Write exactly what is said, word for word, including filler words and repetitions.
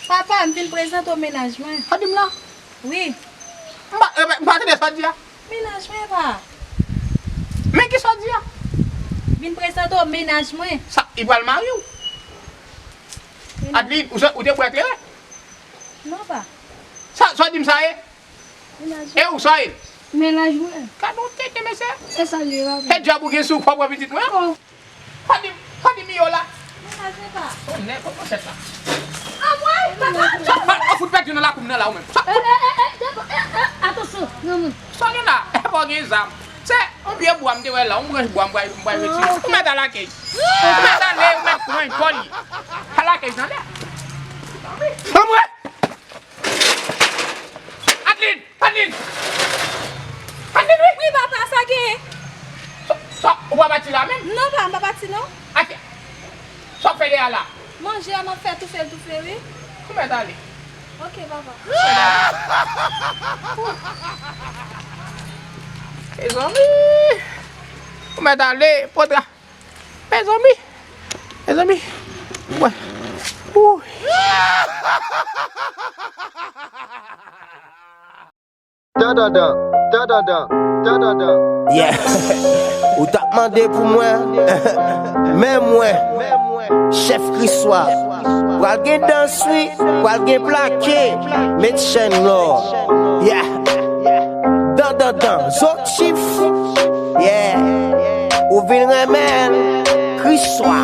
Papa, m vin prezante w mennaj mwen. Sa w di m la? Wi. M pa, eh, m pa tande sa w di a. Mennaj mwen, pa. Men ki sa w di a? Vin prezante w mennaj mwen. Sa, li pral marye w? Mennaj. Adeline, ou sa, ou te bwè kleren? Non, pa. Sa, sa w di m sa ye? Mennaj mwen. E ou sa ye? Mennaj mwen. Gade yon tenten, mesye. E sa l ye, papa? E djab ou gen sou w, pa w pran pitit mwen? Bon. Pa di, pa di Miyo la. Mennaj mwen pa. Oh, nèg, kòman fè sa? Anmwey, papa! Sa, pa, ou fout pèdi nan lakou m nan la, ou menm. Sa, eh, eh, eh, eh, eh, eh, atansyon, non, non. Sa gen la, e pa gen zam. Se yon pye bwa m te wè la, yon branch bwa m bay, m bay retire. Ah, ok. Ou mèt al lakay. Ou mèt ale, ou mèt pran pòl li. Al lakay nan lè. Anmwey! Adeline! Adeline! Adeline, wi! Wi, papa, sa genyen? Sa, sa, ou pa pati la menm? Non, pa, m pa pati, non. Atè, sa w fè dèyè la? Manje a, m ap fè toufe l toufe, wi. Ou mèt ale. Ok, papa. Mezanmi! Ou mèt ale, potra. Mezanmi, mezanmi, wè. Ouh. Dan, dan, dan, dan, dan, dan, dan, dan, dan. Yeah. Ou t ap mande pou mwen, men mwen, chèf Kriswa. Pral gen dans, wi, pral gen plake, met chèn lò. Yeah. Dan, dan, dan, Zokchif. Yeah. Ou vin renmen l, Kriswa.